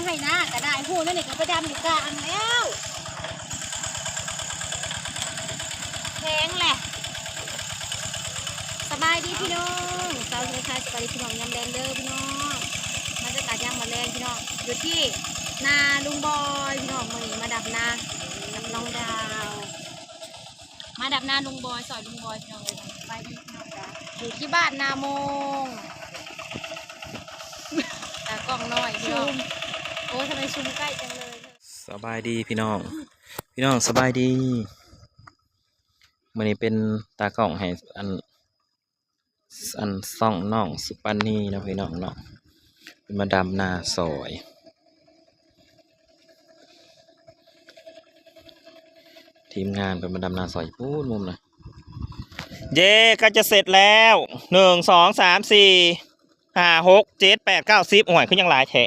ໄຮ່ນາກໍໄດ້ ຮູ້ແນວນີ້ກໍໄປດຳຢູ່ກາງແລ້ວ ແພງແຫຼະ. ສະບາຍດີພີ່ນ້ອງ ສາວເຊນໄຊ ສະບາຍດີພີ່ນ້ອງຍາມແລງເດີພີ່ນ້ອງ. ບັນຍາກາດຍາມມື້ແລງພີ່ນ້ອງ ຢູ່ທີ່ນາລຸງບອຍພີ່ນ້ອງ ມື້ນີ້ມາດຳນາກັບນ້ອງດາວ ມາດຳນາລຸງບອຍ ຊ່ອຍລຸງບອຍພີ່ນ້ອງເອີຍ. ສະບາຍດີພີ່ນ້ອງ ຢູ່ທີ່ບ້ານນາໂມງ ຕາກ້ອງນ້ອຍພີ່ນ້ອງ. ໂອ້ຍ ທຳໄມຊູມໃກ້ຈັງເລີຍ. ສະບາຍດີພີ່ນ້ອງ ພີ່ນ້ອງສະບາຍດີ. ມື້ນີ້ເປັນຕາກ້ອງໃຫ້ອັນ ອັນ ຊ່ອງນ້ອງສຸປານີເນາະພີ່ນ້ອງເນາະ ເພິ່ນມາດຳນາຊ່ອຍ ທີມງານເພິ່ນມາດຳນາຊ່ອຍພຸ້ນມຸມນະ. ເຢ້ ໃກ້ຈະເສັດແລ້ວ ໜຶ່ງ ສອງ ສາມ ສີ່ ຫ້າ ຫົກ ເຈັດ ແປດ ເກົ້າ ສິບ ໂອ້ຍ ຄືຍັງຫຼາຍແທ້.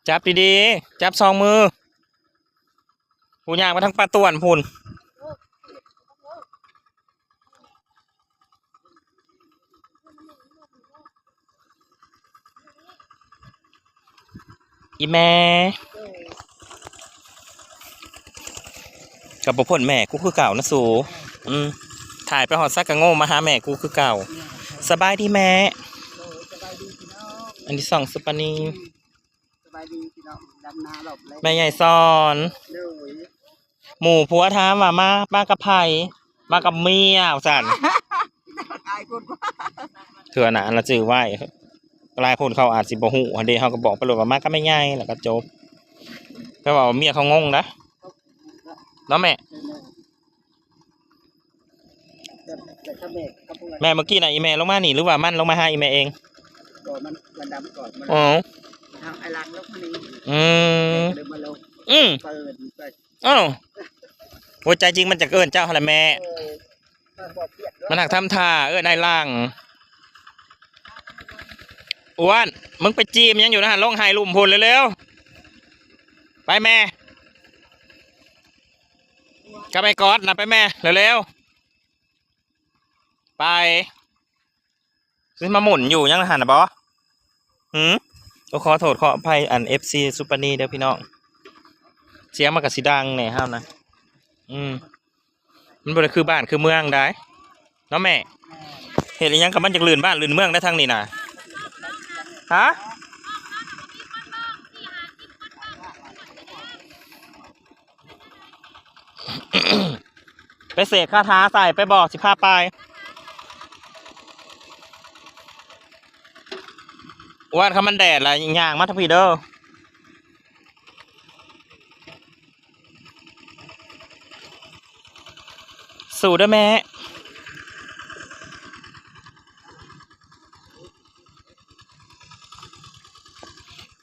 ຈັບດີໆ ຈັບສອງມື. ຜູ້ຍ່າງໄປທາງປ່າຕ້ວນພຸ້ນ. ອີ່ແມ່ ກໍບໍ່ພົ້ນແມ່ກູຄືເກົ່ານະສູ. ອືມ ຖ່າຍໄປຮອດໃສກໍໂງ່ມາຫາແມ່ກູຄືເກົ່າ. ສະບາຍດີແມ່. ອັນນີ້ຊ່ອງສຸປານີ. ສະບາຍດີພີ່ນ້ອງ ດຳນາລອບແລກ ແມ່ໃຫຍ່ສອນ. ໂດຍ ໝູ່ຜົວຖາມວ່າມາ ມາກັບໃຜ? ມາກັບເມຍວ່າຊັ້ນ. ອາຍຄົນ ເທື່ອໜ້າລະຈື່ໄວ້ ຫຼາຍຄົນເຂົາອາດຊິບໍ່ຮູ້ຫັ້ນເດ້ ເຮົາກໍບອກໄປໂລດວ່າມາກັບແມ່ໃຫຍ່ ແລ້ວກໍຈົບ. ແຕ່ວ່າເມຍເຂົາງົງນະ ເນາະແມ່. ແມ່ ເມື່ອກີ້ນະ ອີ່ແມ່ລົງມານີ້ ຫຼືວ່າມັນລົງມາຫາອີ່ແມ່ເອງ? ກໍມັນ ມັນດຳກ່ອນ ມັນ ອໍ ທາງໄອ້ຫຼັງລົງມານີ້. ອືມ ກໍເລີຍມາລົງ. ອືມ ເປີດໄປ. ອ້າວ ໂອ້ຍ ໃຈຈິງມັນຈະເອີ້ນເຈົ້າຫັ້ນແຫຼະແມ່. ເອີ ມັນບໍ່ປຽກເນາະ ມັນຫາກທຳທ່າເອີ້ນອ້າຍຫຼັງ. ອ້ວນ ມຶງໄປຈີມຫຍັງຢູ່ນະຫັ້ນ ລົງໄຮ່ລຸ່ມພຸ້ນເລັວໆ. ໄປແມ່ ກັບໄອ້ກອດນະ ໄປແມ່ ເລັວໆ ໄປ. ຄືມາໝຸນຢູ່ຫຍັງຫັ້ນນະບໍ? ຫື? ໂອ້ ຂໍໂທດຂໍອະໄພ ອັນ ເອັຟຊີ ສຸປານີເດີພີ່ນ້ອງ. ສຽງມັນກະຊິດັງແດ່ເຮົານະ. ອືມ ມັນບໍ່ໄດ້ຄືບ້ານຄືເມືອງໃດ໋ ເນາະແມ່. ເຮັດອີ່ຫຍັງກໍມັນຢາກລື່ນບ້ານລື່ນເມືອງໄດ໋ທາງນີ້ນະ. ຫະ? ໄປເສກຄາຖາໃສ່ ໄປບອກ ຊິພາໄປ. ອ້ວນ ຄັນມັນແດດລະຍ່າງມາທາງພີ້ເດີ. ສູ້ເດີແມ່.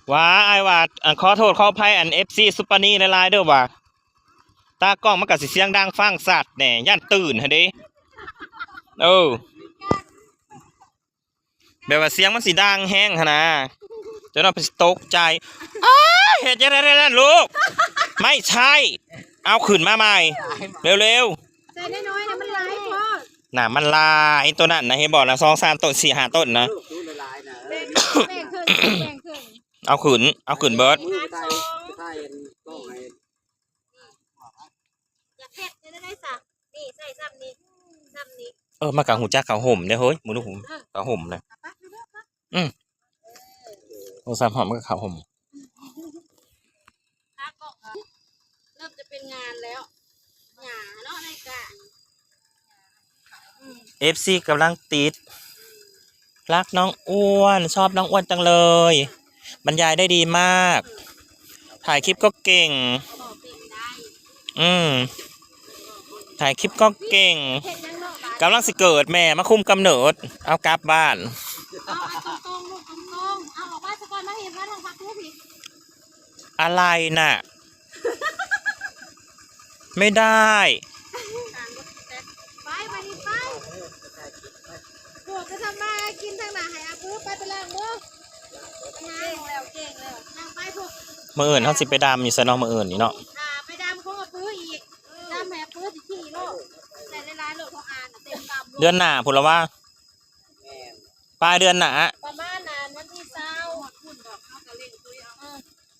ຫວາ ອ້າຍຫວາ ອັນ ຂໍໂທດຂໍອະໄພ ອັນ ເອັຟຊີ ສຸປານີ ຫຼາຍໆເດີຫວາ. ຕາກ້ອງມັນກະຊິສຽງດັງຟັງຊັດແດ່ ຢ້ານຕື່ນຫັ້ນເດ. ເອີ ແບບວ່າສຽງມັນຊິດັງແຮງຫັ້ນນະ ເຈົ້ານ້ອຍເພິ່ນຊິຕົກໃຈ. ອ້າຍ ເຮັດຈັ່ງໃດນັ້ນລູກ? ໄມ້ໃຊ້ ເອົາຂຶ້ນມາໃໝ່ ເລັວໆ. ໃສ່ນ້ອຍໆນະ ມັນຫຼາຍໂພດ. ໜ້າມັນຫຼາຍ ໂຕນັ້ນນະ ເຫັນບໍ່ນະ ສອງສາມຕົ້ນ ສີ່ຫ້າຕົ້ນນະ. ແບ່ງ ແບ່ງເຄິ່ງ ແບ່ງເຄິ່ງ. ເອົາຂຶ້ນ ເອົາຂຶ້ນເບິດ. ຢາກເຮັດຈັ່ງໃດຊະ ນີ້ໃສ່ຊ່ຳນີ້ ຊ່ຳນີ້. ເອີ ມັນກະຮູ້ຈັກຜ້າຫົ່ມເດ້ເຮີ້ຍ ມຶງດູ ຜ້າຫົ່ມນະ. ອືມ ໂອ້ ສາມຫອມມັນກະຜ້າຫົ່ມ. ເລີ່ມຈະເປັນງານແລ້ວ ຫຍ້າເນາະ ໃນກະ ເອັຟຊີກຳລັງຕິດ ລັກນ້องอ้วน ชอบน้องอ้วนจังเลย บรรยายได้ดีมาก ถ่ายคลิปก็เก่ง อืม ถ่ายคลิปก็เก่ง กำลังสิเกิดแม่ มาคุมกำเนิด เอากลับบ้าน อะไรน่ะ ไม่ได้ ໄປ ໄປນີ້ໄປ ພວກກະທຳມາຫາກິນທາງໜ້າໃຫ້ອາປຶ ໄປ ໄປລ້າງມື. ເກັ່ງແລ້ວ ເກັ່ງແລ້ວ ຍ່າງໄປພວກ. ມື້ອື່ນເຮົາຊິໄປດຳຢູ່ໃສເນາະ ມື້ອື່ນນີ້ເນາະ. ອ່າ ໄປດຳຂອງອາປຶອີກ ດຳໃຫ້ອາປຶຊິຂີ່ໂລດ ໃສ່ຫຼາຍໆໂລດ ຂອງອານເຕັມກຳ. ເດືອນໜ້າພຸ້ນລະວະ ແມ່ນ ປາຍເດືອນໜ້າ ປະມານນັ້ນ.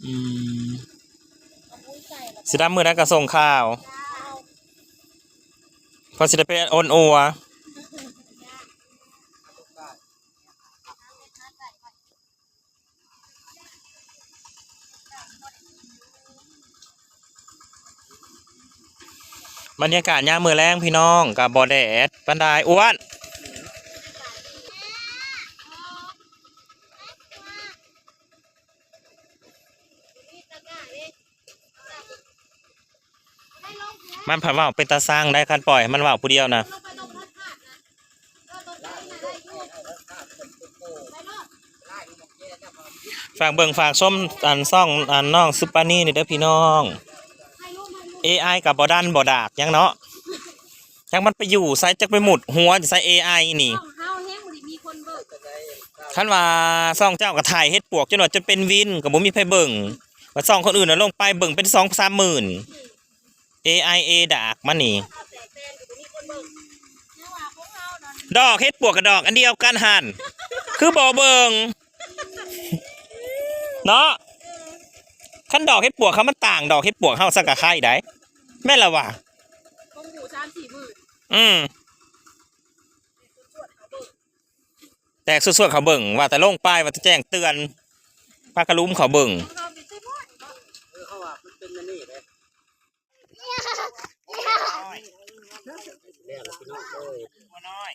ອືມ ຊິດຳມື້ໃດກໍສົ່ງຂ່າວ ເພາະຊິໄດ້ໄປໂອນອົວ. ບັນຍາກາດຍາມມື້ແລງພີ່ນ້ອງ ກໍບໍ່ແດດປານໃດ. ອ້ວນ ມັນພັດເວົ້າເປັນຕາຊັງໄດ໋ ຄັນປ່ອຍໃຫ້ມັນເວົ້າຜູ້ດຽວນະ. ຝາກເບິ່ງຝາກຊົມ ອັນ ຊ່ອງ ອັນ ນ້ອງສຸປານີນີ້ເດີພີ່ນ້ອງ. ເອໄອກໍບໍ່ດັນບໍ່ດາກຫຍັງເນາະ ຈັກມັນໄປຢູ່ໃສ ຈັກໄປມຸດຫົວຢູ່ໃສ ເອໄອນີ້. ຄັນວ່າຊ່ອງເຈົ້າກໍຖ່າຍເຮັດປວກຈົນວ່າ ຈົນເປັນວິນ ກໍບໍ່ມີໃຜເບິ່ງ ວ່າຊ່ອງຄົນອື່ນນະລົງໄປເບິ່ງເປັນສອງສາມໝື່ນ. ເອໄອ ເອດາກມັນນີ້ ດອກເຮັດປວກກັບດອກອັນດຽວກັນຫັ້ນ ຄືບໍ່ເບິ່ງເນາະ. ຄັນດອກເຮັດປວກເຂົາມັນຕ່າງດອກເຮັດປວກເຮົາ ຊັ້ນກໍໄຄໄດ໋ ແມ່ນລະວ່າ. ອືມ ແຕກສວດໆ ເຂົາເບິ່ງ ວ່າແຕ່ລົງໄປ ວ່າແຕ່ແຈ້ງເຕືອນ ພາກະລຸມເຂົາເບິ່ງ. ເອີ ເຂົາວ່າມັນເປັນອັນນີ້ເດ້ ແລ້ວພີ່ນ້ອງເອີຍ ຫົວນ້ອຍ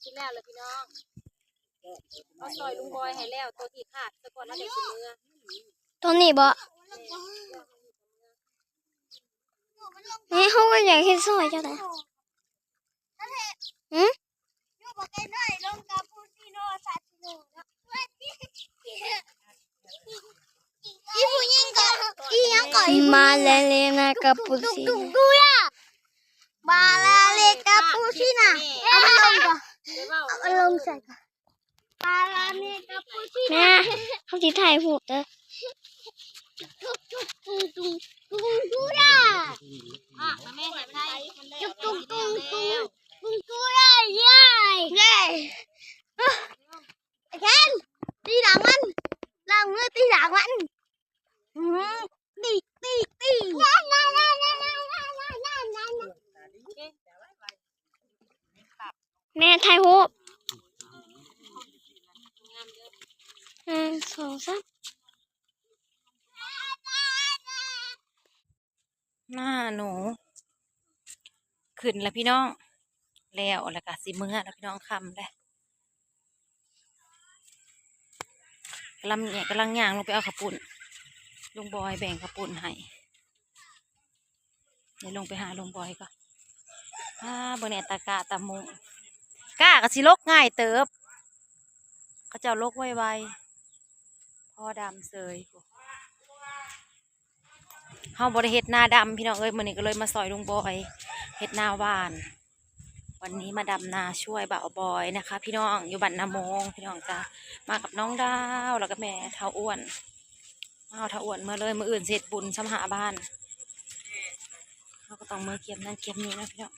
ກິນແລ້ວລະພີ່ນ້ອງ ມາຊ່ອຍລຸງບອຍໃຫ້ແລ້ວ ໂຕທີ່ຂາດສາກ່ອນ ແລ້ວຈັ່ງຊິເມືອ. ໂຕນີ້ບໍ່? ແມ່ນ ເຮົາກໍຢາກເຮັດຊ່ອຍເຈົ້າໄດ໋. ຫື? ອີຜູ້ຍິງກໍ ອີຫຍັງກໍ ອີຜູ້ຍິງ ມາແລ້ວ ເລນາ ກາປູຊິໂນ ມາແລ້ວ ເລນາ ກາປູຊິໂນ ເອົາມັນລົງກ່ອນ ເອົາມັນລົງໃສ່ກ່ອນ. ແມ່ ເຮົາຊິຖ່າຍຮູບເດີ. ແມ່ຖ່າຍຮູບ ໜຶ່ງ ສອງ ສາມ ໜ້າໜູຂຶ້ນລະພີ່ນ້ອງ ແລ້ວລະກະຊິເມືອລະພີ່ນ້ອງ ຄ່ຳແລ້ວ. ກຳລັງ ກຳລັງຍ່າງລົງໄປເອົາເຂົ້າປຸ້ນ ລຸງບອຍແບ່ງເຂົ້າປຸ້ນໃຫ້. ດຽວລົງໄປຫາລຸງບອຍກ່ອນ. ອາ ເບິ່ງແດ່ ຕາກ້າຕາມຸ້ງ ກ້າກໍຊິຫຼົກງ່າຍເຕີບ ເຂົາເຈົ້າຫຼົກໄວໆ ພໍດຳເສີຍ. ເຮົາບໍ່ໄດ້ເຮັດນາດຳພີ່ນ້ອງເອີຍ ມື້ນີ້ກໍເລີຍມາຊ່ອຍລຸງບອຍເຮັດນາຫວ່ານ. ວັນນີ້ມາດຳນາຊ່ວຍບ່າວບອຍນະຄະພີ່ນ້ອງ ຢູ່ບ້ານນາໂມງພີ່ນ້ອງຈ້າ. ມາກັບນ້ອງດາວ ແລ້ວກໍແມ່ເຖົ້າອ້ວນ ມາເອົາເຖົ້າອ້ວນເມືອເລີຍ ມື້ອື່ນຊິເຮັດບຸນຊຳຫ້າບ້ານ ເຮົາກໍຕ້ອງເມືອກຽມນັ້ນກຽມນີ້ເນາະພີ່ນ້ອງ.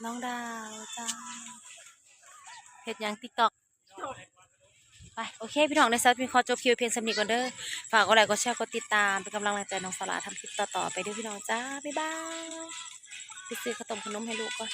ນ້ອງດາວຈ້າ ເຮັດຫຍັງ ຕິກຕອກ. ໄປ ໂອເຄພີ່ນ້ອງ ໃນສຳລັບຄລິບນີ້ຂໍຈົບຄລິບພຽງສ່ຳນີ້ກ່ອນເດີ. ຝາກກົດໄລ ກົດແຊ ກົດຕິດຕາມ ເປັນກຳລັງແຮງໃຈໃຫ້ນ້ອງສາລາທຳຄລິບຕໍ່ໆໄປເດີພີ່ນ້ອງຈ້າ. ບາຍບາຍ. ໄປຊື້ເຂົ້າຕົ້ມຂະໜົມໃຫ້ລູກກ່ອນ.